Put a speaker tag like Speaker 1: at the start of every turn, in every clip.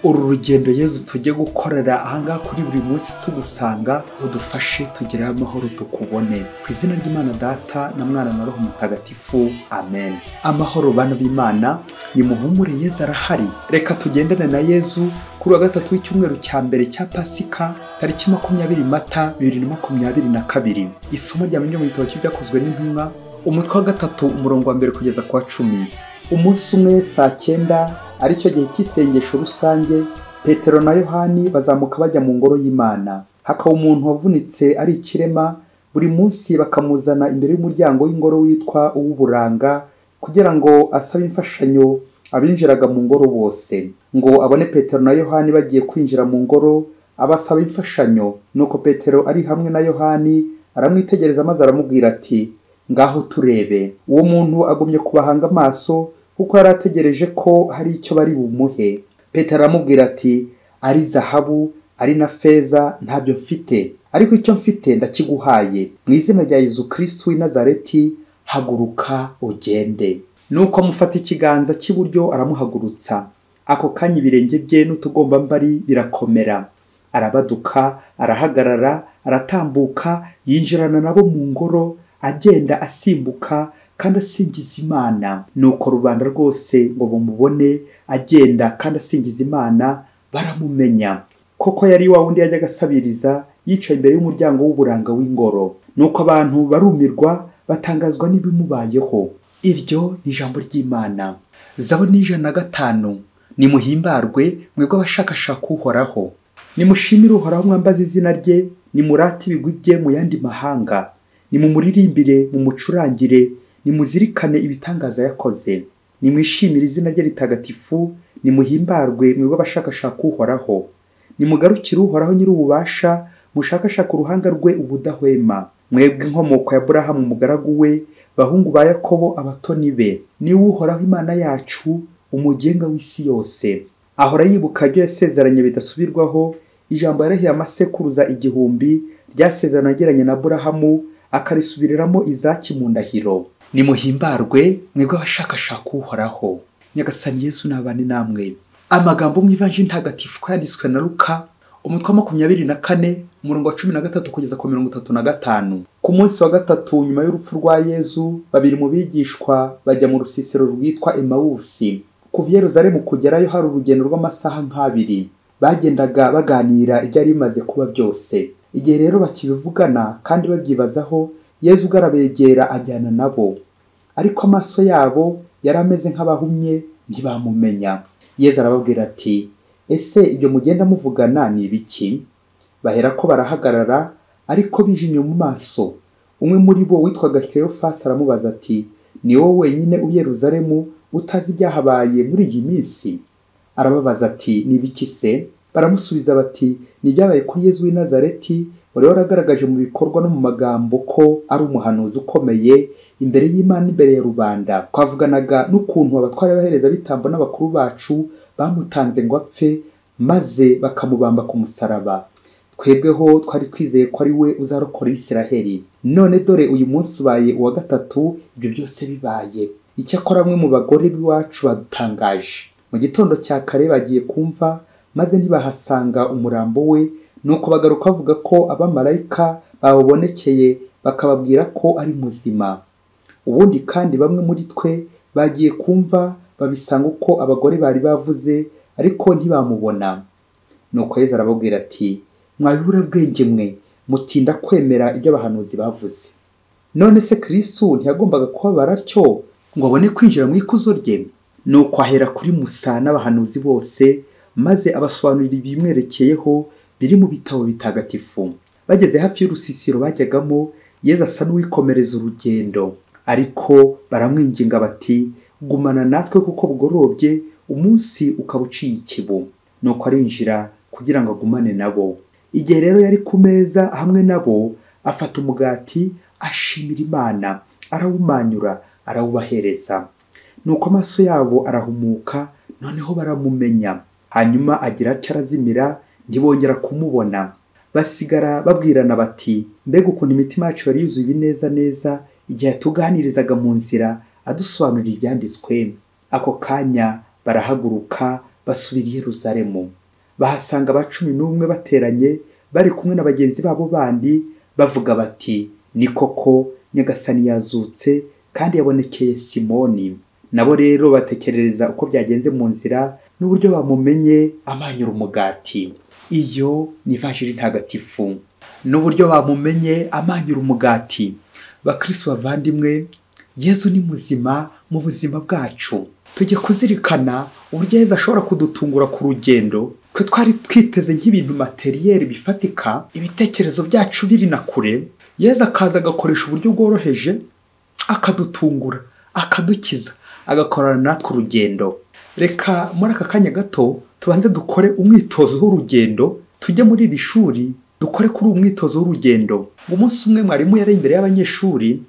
Speaker 1: Uru rugendo Yezu tujye gukorera ahangaha kuri buri munsi tugusanga, udufashe tugereho amahoro tukubone. Ku izina ry'Imana Data na Mwana na Roho Mutagatifu, amen. Amahoro bana b'Imana, nimuhumure Yezu arahari. Reka tugendane na Yezu kuri wa gatatu w'icyumweru cya mbere cya Pasika, tariki 20 Mata 2022. Isomo rya mbere mu gitabo cy'Ibyakozwe n'Intumwa, umutwe wa 3 umurongo wa 1 kugeza ku wa 10. Umunsi umwe saa 9, aricyo gihe cy'isengesho rusange, Petero na Yohani bazamuka bajya mu ngoro y'Imana. Hakaba umuntu wavunitse ari ikirema, buri munsi bakamuzana imbere y'umuryango w'ingoro witwa uw'uburanga, kugira ngo asabe imfashanyo abinjiraga mu ngoro bose. Ngo abone Petero na Yohani bagiye kwinjira mu ngoro, abasaba imfashanyo. Nuko Petero ari hamwe na Yohani aramwitegereza maze aramubwira ati: "Ngaho turebe." Uwo muntu agumye kubahanga amaso, kuko yari ategereje ko hari icyo bari bumuhe. Petero aramubwira ati: "Ari zahabu ari na feza ntabyo mfite, ariko icyo mfite ndakiguhaye. Mu izina rya Yezu Kristu w'i Nazareti, haguruka ugende." Nuko amufata ikiganza cy'iburyo aramuhagurutsa. Ako kanya ibirenge bye n'utugombambari birakomera, arabaduka, arahagarara, aratambuka, yinjirana nabo mu ngoro, agenda asimbuka kandi asingiza Imana. Nuko rubanda rwose ngo bamubone agenda kandi asingiza Imana, baramumenya. Koko yari wa wundi yajyaga asabiriza, yicaye imbere y'umuryango w'uburanga w'ingoro. Nuko abantu barumirwa, batangazwa n'ibimubayeho. Iryo ni ijambo ry'Imana. Zaburi 105. Nimuhimbarwe mwebwe abashakashaka Uhoraho. Nimushimire Uhoraho mwambaze izina rye, nimurate ibigwi bye mu yandi mahanga. Nimumuririmbire, mumucurangire, nimuzirikane ibitangaza yakoze. Nimwishimire izina rye ritagatifu, nimuhimbarwe mwebwe abashakashaka Uhoraho. Nimugarukire Uhoraho nyir'ububasha, mushakashaka uruhanga rwe ubudahwema. Mwebwe inkomoko ya Aburahamu umugaragu we, bahungu ba Yakobo abatoni be. Ni Uhoraho Imana yacu, umugenga w'isi yose. Ahora yibuka ibyo yasezeranye bidasubirwaho, ijambo yarahiye amasekuruza 1000 ryasezerano yagiranye na Aburahamu, akarisubiriramo Izaki mu ndahiro. Nimuhimbarwe mwebwe abashakashaka Uhoraho. Nyagasani Yezu nabane namwe. Amagambo mu Ivanjiri ntagatifu ko yanditswe na Luka, umutwe wa 24 umurongo wa 13 kugeza ku 35. Ku munsi wa gatatu nyuma y'urupfu rwa Yezu, babiri mu bigishwa bajya mu rusisiro rwitwa Emawusi. Kuva i Yerusalemu kugerayo hari urugendo rw'amasaha nk'abiri. Bagendaga baganira ibyari bimaze kuba byose. Igihe rero bakibivugana kandi babyibazaho, Yezu ubwe arabegera ajyana nabo. Ariko amaso yabo yari ameze nk'abahumye, ntibamumenya. Yezu arababwira ati: "Ese ibyo mugenda muvugana ni ibiki?" Baherako barahagarara, ariko bijimye mu maso. Umwe muri bo witwaga Cleophas aramubaza ati: "Ni wowe wenyine u'i Yerusalemu utazi ibyahabaye muri iyi minsi?" Arababaza ati: "Ni ibiki se?" Baramusubiza bati: "Ni ibyabaye kuri Yezu w'i Nazareti, wari waragaragaje mu bikorwa no mu magambo ko ari umuhanuzi ukomeye imbere y'Imana, imbere ya rubanda. Twavuganaga n'ukuntu abatware b'abaherezabitambo n'abakuru bacu bamutanze ngo apfe, maze bakamubamba ku musaraba. Twebweho twari twizeye ko ari we uzarokora Isiraheli. None dore uyu munsi ubaye uwa gatatu ibyo byose bibaye. Icyakora bamwe mu bagore b'iwacu badutangaje. Mu gitondo cya kare bagiye kumva, maze ntibahasanga umurambo we. Nuko bagaruka bavuga ko abamarayika bawubonekeye bakababwira ko ari muzima. Ubundi kandi bamwe muri twe bagiye kumva, babisanga uko abagore bari bavuze, ariko ntibamubona." Nuko Yezu arababwira ati: "Mwabiburabwenge mwe, mutinda kwemera ibyo abahanuzi bavuze. None se Kristu ntiyagombaga kubabara atyo ngo abone kwinjira mu ikuzo rye?" Nuko ahera kuri Musa n'abahanuzi bose, maze abasobanurira ibimwerekeyeho biri mu bitabo bitagatifu. Bageze hafi y'urusisiro bajyagamo, Yezu asa n'uwikomereza urugendo. Ariko baramwinginga bati: "Gumana natwe kuko bugorobye, umunsi ukaba uciye ikibu." Nuko arinjira kugira ngo agumane nabo. Igihe rero yari ku meza hamwe nabo, afata umugati, ashimira Imana, arawumanyura, arawubahereza. Nuko amaso yabo arahumuka, noneho baramumenya. Hanyuma agira atya arazimira, ntibongera kumubona. Basigara babwirana bati: "Mbega ukuntu imitima yacu yari yuzuye ibineza neza igihe yatuganirizaga mu nzira adusobanurira ibyanditswe." Ako kanya barahaguruka basubira i Yerusalemu, bahasanga aba 11 bateranye bari kumwe na bagenzi babo bandi, bavuga bati ni koko Nyagasani yazutse kandi yabonekeye Simoni. Nabo rero batekerereza uko byagenze mu nzira n'uburyo bamumenye amanyura umugati. Iyo ni Ivanjiri ntagatifu. N'uburyo bamumenye amanyura umugati. Bakristo bavandimwe, Yezu ni muzima mu buzima bwacu. Tujye kuzirikana uburyo Yezu ashobora kudutungura ku rugendo. Twe twari twiteze nk'ibintu materiel bifatika, ibitekerezo byacu biri na kure. Yezu akaza agakoresha uburyo bworoheje, akadutungura, akadukiza, agakorana natwe urugendo. Reka muri aka kanya gato tubanze dukore umwitozo w'urugendo, tujye muri iri shuri dukore kuri umwitozo w'urugendo. Umunsi umwe mwarimu yari imbere y'abanyeshuri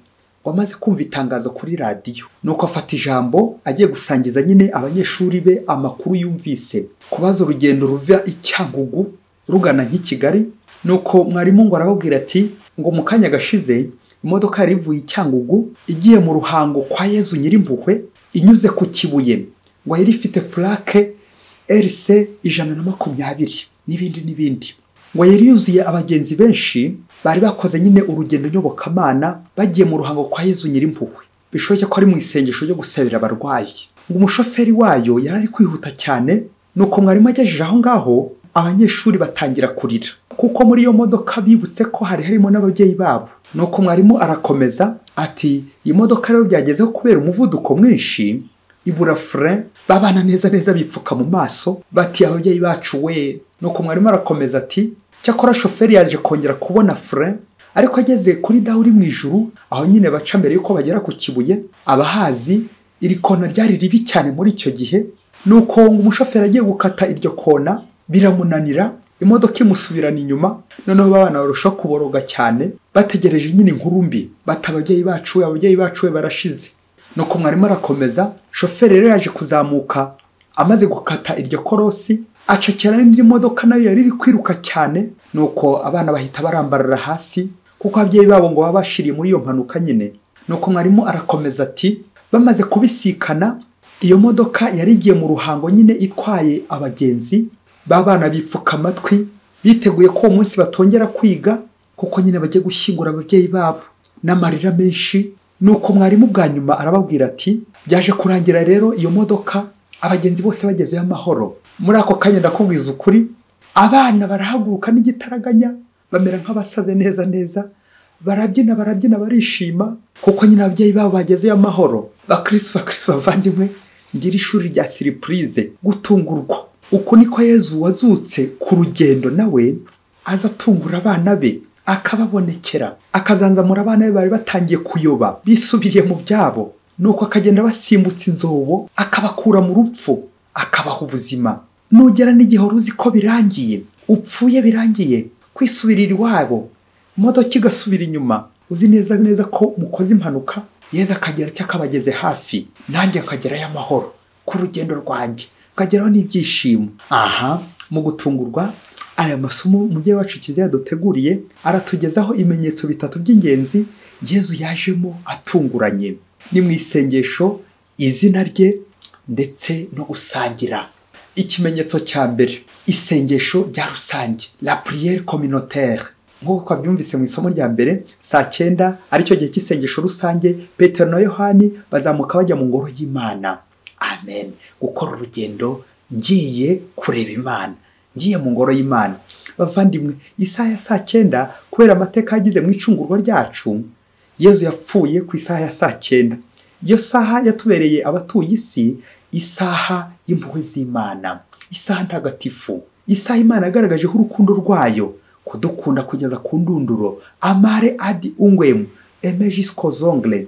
Speaker 1: wamaze kumva itangazo kuri radiyo, nuko afata ijambo agiye gusangiza nyine abanyeshuri be amakuru yumvise, kubaza urugendo ruva i Cyangugu rugana nk'i Kigali. Nuko mwarimu ngo arababwira ati ngo mu kanya gashize imodoka yari ivuye i Cyangugu igiye mu Ruhango kwa Yezu Nyirimpuhwe inyuze ku Kibuye, ngo yari ifite plaque RC 120 n'ibindi n'ibindi, ngo yari yuzuye abagenzi benshi bari bakoze nyine urugendo nyobokamana bagiye mu Ruhango kwa Yezu Nyirimpuhwe, bishoboke ko ari mu isengesho ryo gusabira abarwayi. Ngo umushoferi wayo yari ari kwihuta cyane, nuko mwarimu agejeje aho ngaho abanyeshuri batangira kurira, kuko muri iyo modoka bibutse ko hari harimo n'ababyeyi babo. Nuko mwarimu arakomeza ati iyi modoka rero byagezeho kubera umuvuduko mwinshi ibura frein, babana neza neza bipfuka mu maso bati ababyeyi bacu we. Nuko mwarimu arakomeza ati cyakora shoferi yaje kongera kubona frein, ariko ageze kuri dawe uri mu ijuru, aho nyine baca mbere yuko bagera ku Kibuye, abahazi iri kona ryari ribi cyane muri icyo gihe. Nuko ngo umushoferi agiye gukata iryo kona biramunanira, imodoka imusubirana inyuma. Noneho babana barushaho kuboroga cyane, bategereje nyine inkuru mbi, bati ababyeyi bacu, ababyeyi bacu we barashize. Nuko mwarimu arakomeza, shoferi rero yaje kuzamuka amaze gukata iryo korosi, acakira n'indi modoka nayo yari iri kwiruka cyane. Nuko abana bahita barambarara hasi, kuko ababyeyi babo ngo babashiriye muri iyo mpanuka nyine. Nuko mwarimu arakomeza ati bamaze kubisikana, iyo modoka yari igiye mu Ruhango nyine itwaye abagenzi, babana bipfuka amatwi biteguye ko uwo munsi batongera kwiga, kuko nyine bagiye gushyingura ababyeyi babo n'amarira menshi. Nuko mwarimu bwa nyuma arababwira ati byaje kurangira rero iyo modoka abagenzi bose bagezeyo amahoro. Muri ako kanya ndakubwiza ukuri, abana barahaguruka n'igitaraganya, bamera nk'abasaze neza neza, barabyina barabyina barishima, kuko nyine ababyeyi babo bagezeyo amahoro. Bakristo bakristo bavandimwe, ngira ishuri rya surprise, gutungurwa. Uko niko Yezu wazutse ku rugendo nawe aza atungura abana be, akababonekera, akazanzamura abana be bari batangiye kuyoba bisubiriye mu byabo. Nuko akagenda basimbutse inzobo, akabakura mu rupfu, akabaha ubuzima. Nugera n'igihe uzi ko birangiye, upfuye birangiye, kwisubirira iwabo, imodoka igasubira inyuma, uzi neza neza ko mukoze impanuka, Yezu akagera cyo akabageze hafi, nanjye nkagerayo amahoro ku rugendo rwanjye, nkageraho n'ibyishimo. Aha mu gutungurwa, aya masomo umubyeyi wacu Kiliziya yaduteguriye aratugezaho ibimenyetso bitatu by'ingenzi Yezu yajemo atunguranye. Ni mu isengesho, izina rye ndetse no gusangira. Ikimenyetso cya mbere, isengesho rya rusange, la prière communautaire. Nk'uko twabyumvise mu isomo rya mbere, saa 9 aricyo gihe cy'isengesho rusange, Petero na Yohani bazamuka bajya mu ngoro y'Imana. Amen. Gukora urugendo ngiye kureba Imana, ngiye mu ngoro y'Imana. Bavandimwe, isaha ya saa 9 kubera amateka yagize mu icungurwa ryacu, Yezu yapfuye ku isaha ya saa 9. Iyo saha yatubereye abatuye isi isaha y'impuhwe z'Imana, isaha ntagatifu, isaha Imana yagaragajeho urukundo rwayo, kudukunda kugeza ku ndunduro, amare adi ungwem emejis kozongle.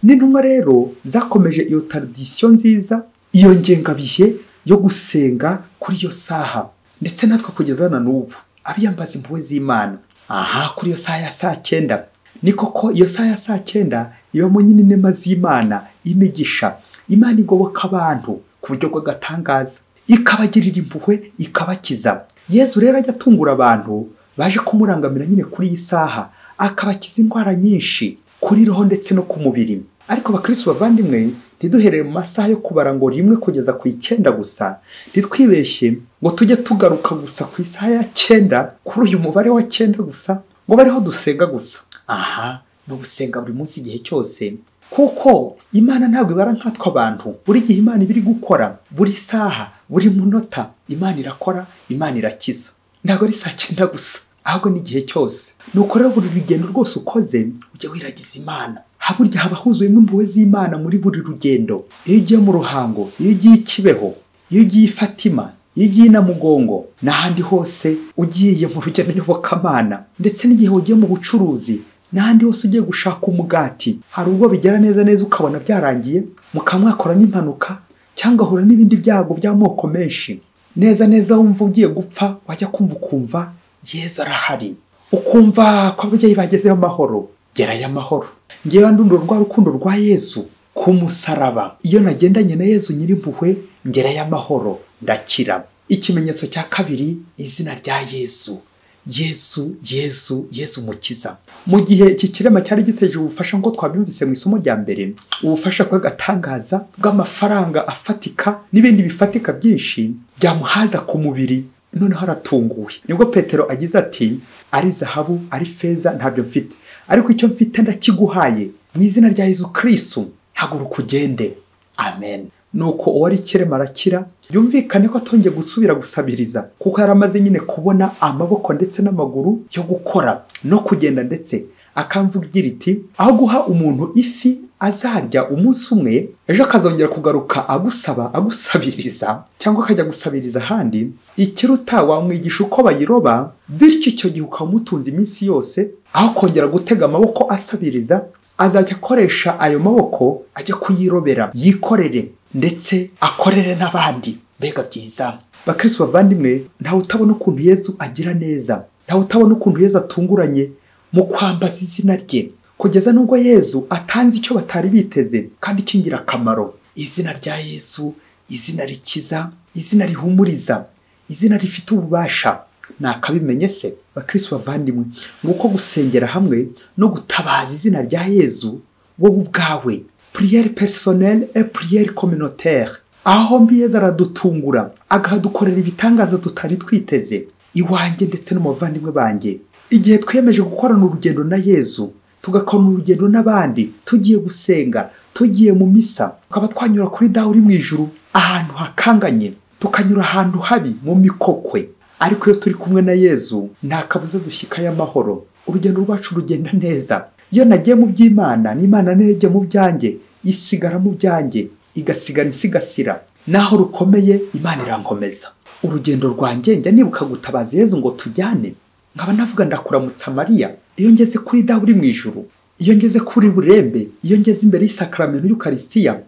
Speaker 1: N'intumwa rero zakomeje iyo tradition nziza, iyo ngengabihe yo gusenga kuri iyo saha, ndetse natwe kugeza na n'ubu abiyambaza impuhwe z'Imana. Aha kuri iyo saha ya saa 9, ni koko iyo saha ya saa 9 ibamo nyine inema z'Imana, imigisha. Imana igoboka abantu ku buryo bw'agatangaza, ikabagirira impuhwe, ikabakiza. Yezu rero ajya atungura abantu baje kumurangamira nyine kuri iyi saha, akabakiza indwara nyinshi kuri roho ndetse no ku mubiri. Ariko bakristo bavandimwe, Ntiduherere mu masaha yo kubara ngo 1 kugeza ku 9 gusa, ntitwibeshye ngo tujye tugaruka gusa ku isaha ya 9, kuri uyu mubare wa 9 gusa, ngo bariho dusenga gusa. Aha no gusenga buri munsi igihe cyose, kuko Imana ntabwo ibara nkatwe abantu. Buri gihe Imana ibiri gukora, buri saha, buri munota Imana irakora, Imana irakiza. Ntabwo ari saa 9 gusa, ahubwo ni igihe cyose. Nuko rero buri rugendo rwose ukoze ujye wiragiza Imana. Haburya haba huzuyemo impuhwe z'Imana muri buri rugendo. Iyo ugiye mu Ruhango, iyo ugiye i Kibeho, iyo ugiye i Fatima, iyo ugiye na Mugongo n'ahandi hose ugiye mu rugendo nyobokamana, ndetse n'igihe ugiye mu bucuruzi n'ahandi hose ugiye gushaka umugati, hari ubwo bigera neza neza ukabona byarangiye, mukamwakora n'impanuka cyangwa ahura n'ibindi byago by'amoko menshi. Neza neza wumva ugiye gupfa, wajya kumva ukumva Yezu arahari, ukumva ko ababyeyi bagezeyo amahoro. Gerayo amahoro. Ngewe ndundura rwa rukundo rwa Yezu ku musaraba. Iyo nagendanye na Yezu nyirimpuhwe ngerayo amahoro, ndakira. Ikimenyetso cya kabiri, izina rya Yezu. Yesu, Yesu, Yesu Mukiza. Mu gihe iki kirema cyari giteje ubufasha ngo twabyumvise mu isomo rya mbere, ubufasha bw'agatangaza bw'amafaranga afatika n'ibindi bifatika byinshi byamuhaza ku mubiri, noneho aratunguwe. Nibwo Petero agize ati, ari zahabu ari feza ntabyo mfite, ariko icyo mfite ndakiguhaye mu izina rya Yesu Kristo, haguruka ugende. Amen. Nuko uwari kirema arakira. Yumvikane ko atongeye gusubira gusabiriza, kuko yaramaze nyine kubona amaboko ndetse n'amaguru yo gukora no kugenda, ndetse akamvugira iti, aho guha umuntu ifi azarya umunsi umwe, ejo akazongera kugaruka agusaba agusabiriza cyangwa akajya gusabiriza ahandi, ikiruta wamwigisha uko bayiroba, bityo icyo gihe ukamutunza iminsi yose, aho kongera gutega amaboko asabiriza, azajya akoresha ayo maboko ajya kuyirobera, yikorere ndetse akorere n'abandi. Mbega byiza. Bakristo bavandimwe, ntawe utabona ukuntu Yezu agira neza, ntawe utabona ukuntu Yezu atunguranye mu kwambaza izina rye, kugeza nubwo Yezu atanze icyo batari biteze kandi cy'ingirakamaro. Izina rya Yezu, izina rikiza, izina rihumuriza, izina rifite ububasha. Nakabimenye se? Bakristo bavandimwe, nguko gusengera hamwe no gutabaza izina rya Yezu wowe ubwawe, prière personnelle et prière communautaire. Aho mbi Yezu aradutungura akadukorera ibitangaza tutari twiteze, iwanjye ndetse no mu bavandimwe banjye. Igihe twiyemeje gukorana urugendo na Yezu, tugakorana urugendo n'abandi, tugiye gusenga, tugiye mu misa, tukaba twanyura kuri Dawe uri mu ijuru ahantu hakanganye, tukanyura ahantu habi mu mikokwe, ariko iyo turi kumwe na Yezu nta kabuza dushyikayo amahoro. Urugendo rwacu rugenda neza. Iyo nagiye mu by'Imana, n'Imana nirejye mu byanjye, isigara mu byanjye, igasigara insigasira. Naho rukomeye Imana irankomeza. Urugendo rwanjye njya nibuka gutabaza Yezu ngo tujyane, nkaba navuga ndakuramutsa Mariya. Iyo ngeze kuri Dawe uri mu ijuru, iyo ngeze kuri Burembe, iyo ngeze imbere y'isakramento y'Ukaristiya,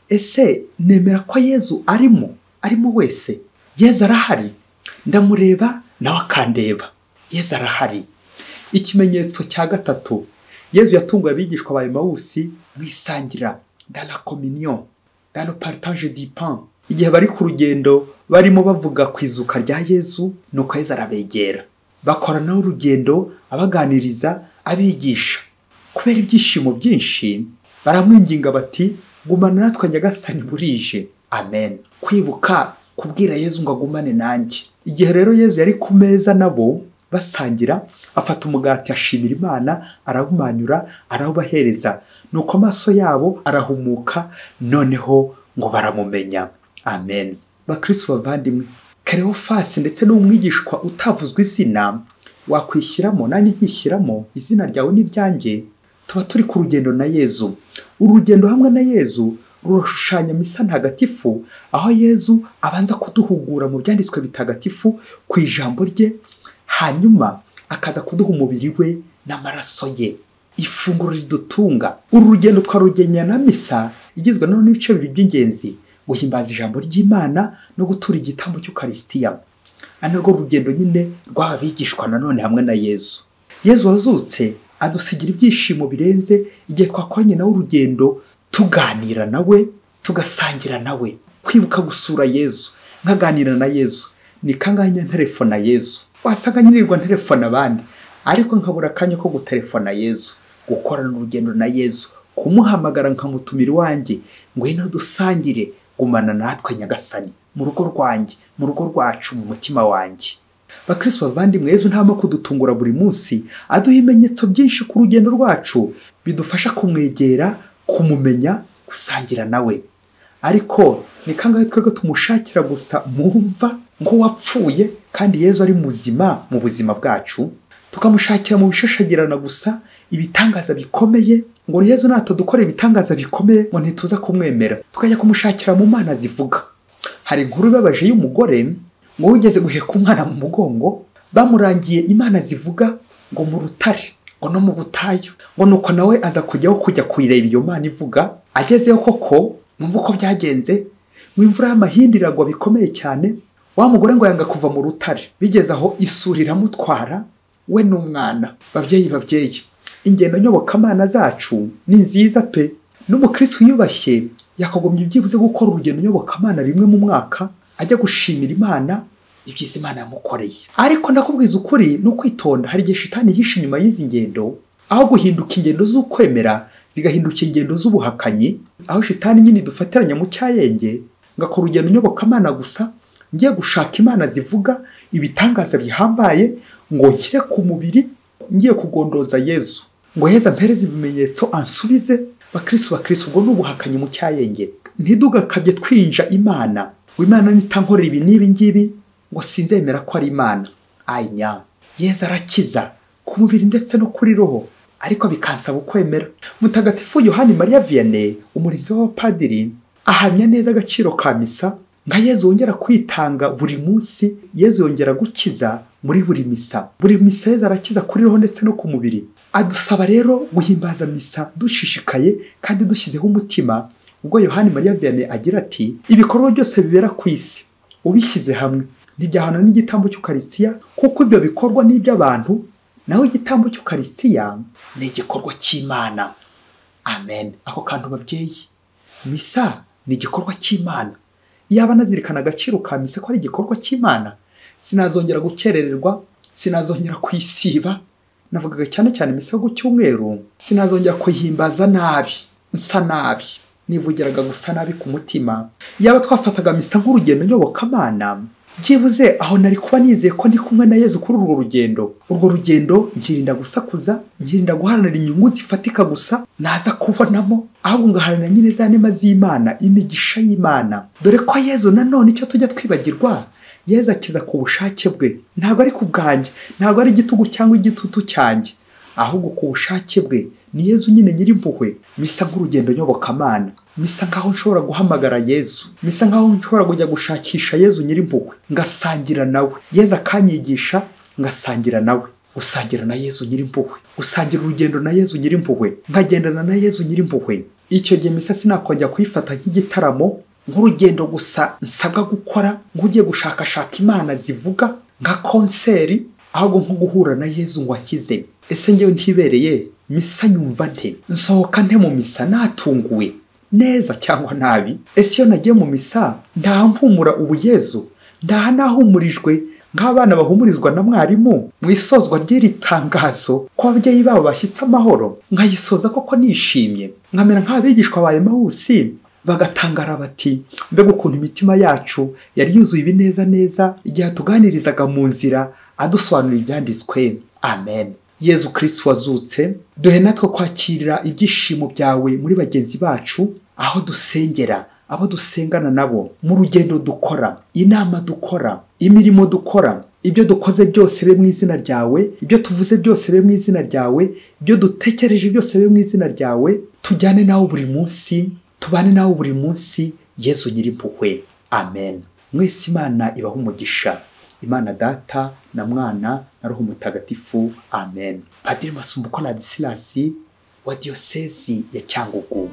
Speaker 1: ese nemera ko Yezu arimo, arimo wese? Yezu arahari, ndamureba nawe akandeba. Yezu arahari. Ikimenyetso cya gatatu, Yezu yatunguye abigishwa ba Emawusi mu isangira, dans la communion, dans le partage du pain. Igihe bari ku rugendo barimo bavuga ku izuka rya Yezu, nuko Yezu arabegera, bakorana urugendo, abaganiriza, abigisha. Kubera ibyishimo byinshi baramwinginga bati, gumana natwe Nyagasani burije. Amen. Kwibuka kubwira Yezu ngo agumane nanjye. Igihe rero Yezu yari ku meza nabo basangira, afata umugati ashimira Imana, arawumanyura, arawubahereza, nuko amaso yabo arahumuka, noneho ngo baramumenya. Amen. Bakristo bavandimwe, Cleophas ndetse n'umwigishwa utavuzwe izina, wakwishyiramo nanjye nkishyiramo, izina ryawe n'iryanjye, tuba turi ku rugendo na Yezu. Urugendo hamwe na Yezu rurashushanya misa ntagatifu, aho Yezu abanza kuduhugura mu byanditswe bitagatifu ku ijambo rye, hanyuma akaza kuduha umubiri we n'amaraso ye, ifunguro ridutunga. Uru rugendo twarugenya na misa igizwe n'ibice bibiri by'ingenzi, guhimbaza ijambo ry'Imana no gutura igitambo cy'Ukaristiya. Ano rwo rugendo nyine rw'abigishwa nanone hamwe na Yezu. Yezu wazutse adusigira ibyishimo birenze igihe twakoranye nawe urugendo, tuganira nawe, tugasangira nawe. Kwibuka gusura Yezu, nkaganira na Yezu, ni kangahe nterefona Yezu? Wasaga nyirirwa nterefona abandi, ariko nkabura akanya ko guterefona Yezu, gukorana urugendo na Yezu, Kumuhamagara nkamutumira iwanjye, ngwino dusangire, gumana natwe Nyagasani, mu rugo rwanjye, mu rugo rwacu, mu mutima wanjye. Bakristo bavandimwe, Yezu ntama kudutungura buri munsi, aduha ibimenyetso byinshi ku rugendo rwacu bidufasha kumwegera, kumumenya, gusangira nawe. Ariko ni kangahe twebwe tumushakira gusa mu mva nk'uwapfuye, kandi Yezu ari muzima mu buzima bwacu? Tukamushakira mu bishashagirana gusa, ibitangaza bikomeye, ngo Yezu natadukorera ibitangaza bikomeye ngo ntituza kumwemera. Tukajya kumushakira mu mana zivuga. Hari inkuru ibabaje y'umugore ngo wigeze guheka umwana mu mugongo, bamurangiye imana zivuga ngo mu rutare, ngo no mu butayu, ngo nuko nawe aza kujyaho kujya kuyireba iyo mana ivuga. Agezeyo koko, mwumva uko byagenze, ngo imvura y'amahindi iragwa bikomeye cyane, wa mugore ngo yanga kuva mu rutare, bigeze aho isuri iramutwara we n'umwana. Babyeyi, babyeyi, ingendo nyobokamana zacu ni nziza pe. N'umukristo yiyubashye yakagombye byibuze gukora urugendo nyobokamana rimwe mu mwaka, ajya gushimira Imana ibyiza Imana yamukoreye. Ariko ndakubwiza ukuri, ni ukwitonda, hari igihe shitani yihishe inyuma y'izi ngendo, aho guhinduka ingendo z'ukwemera zigahinduka ingendo z'ubuhakanyi, aho shitani nyine dufatiranya mu cyayenge, ngakora urugendo nyobokamana gusa ngiye gushaka imana zivuga ibitangaza bihambaye, ngo nshyire ku mubiri, ngiye kugondoza Yezu ngo heza mpereze ibimenyetso ansubize. Bakristo, bakristo, ubwo ni ubuhakanyi mu cyayenge. Ntidugakabye twinja Imana, ngo Imana nitankorera ibi n'ibi ngibi ngo sinzemera ko ari Imana. Anya, Yezu arakiza ku mubiri ndetse no kuri roho, ariko bikansaba ukwemera. Mutagatifu Yohani Mariya Vianney, umurinzi w'abapadiri, ahamya neza agaciro ka misa. Nka Yezu wongera kwitanga buri munsi, Yezu yongera gukiza muri buri misa. Buri misa Yezu arakiza kuri roho ndetse no ku mubiri. Adusaba rero guhimbaza misa dushishikaye kandi dushyizeho umutima. Ubwo Yohani Mariya Vianney agira ati: ibikorwa byose bibera ku isi ubishyize hamwe ntibyahana n'igitambo cy'Ukaristiya, kuko ibyo bikorwa n'iby'abantu, naho igitambo cy'Ukaristiya ni igikorwa cy'Imana. Amen. Ako kantu babyeyi, misa ni igikorwa cy'Imana. Iyaba nazirikana agaciro ka misa ko ari igikorwa cy'Imana, sinazongera gukerererwa, sinazongera kwisiba. Navugaga cyane cyane misa yo ku cyumweru, sinazongera kuyihimbaza nabi, nsa nabi, nivugiraga gusa nabi ku mutima. Iyaba twafataga misa nk'urugendo nyobokamana, byibuze aho nari kuba nizeye ko ndi kumwe na Yezu kuri urwo rugendo. Urwo rugendo nkirinda gusakuza, nkirinda guharanira inyungu zifatika gusa naza kubonamo, ahubwo ngaharanira nyine za nema z'Imana, imigisha y'Imana. Dore ko Yezu nanone icyo tujya twibagirwa, Yezu akiza ku bushake bwe, ntabwo ari ku bwanjye, ntabwo ari igitugu cyangwa igitutu cyanjye, ahubwo ku bushake bwe. Ni Yezu nyine nyirimpuhwe. Misa nk'urugendo nyobokamana, misa nkaho nshobora guhamagara Yezu, misa nkaho nshobora kujya gushakisha Yezu nyirimpuhwe, ngasangira nawe. Yezu akanyigisha, ngasangira nawe. Gusangira na Yezu nyirimpuhwe, gusangira urugendo na Yezu nyirimpuhwe, nkagendana na Yezu nyirimpuhwe. Icyo gihe misa sinakongera kuyifata nk'igitaramo, nk'urugendo gusa nsabwa gukora, nk'ugiye gushakashaka imana zivuga nka konseri, ahubwo nko guhura na Yezu ngo akize. Ese ngewe ntibereye misa nyumva nte? Nsohoka nte mu misa natunguwe neza cyangwa nabi? Ese iyo nagiye mu misa ndaha mpumura ubu Yezu, ndaha nahumurijwe nk'abana bahumurizwa na mwarimu mu isozwa ry'iri tangazo ko ababyeyi babo bashyitse amahoro, nkayisoza koko nishimye, nkamera nk'abigishwa ba Emawusi bagatangara bati: mbega ukuntu imitima yacu yari yuzuye ibineza neza igihe atuganirizaga mu nzira adusobanurira ibyanditswe. Amen. Yezu Kristo wazutse, duhe natwe kwakirira ibyishimo byawe muri bagenzi bacu, aho dusengera, abo dusengana nabo, mu rugendo dukora, inama dukora, imirimo dukora, ibyo dukoze byose be mu izina ryawe, ibyo tuvuze byose be mu izina ryawe, ibyo dutekereje byose be mu izina ryawe. Tujyane nawe buri munsi, tubane nawe buri munsi, Yezu nyirimpuhwe. Amen. Mwese Imana ibahe umugisha. Imana Data na Mwana na Roho Mutagatifu. Amen. Padiri Masumbuko Ladislas wa Diyosezi ya Cyangugu.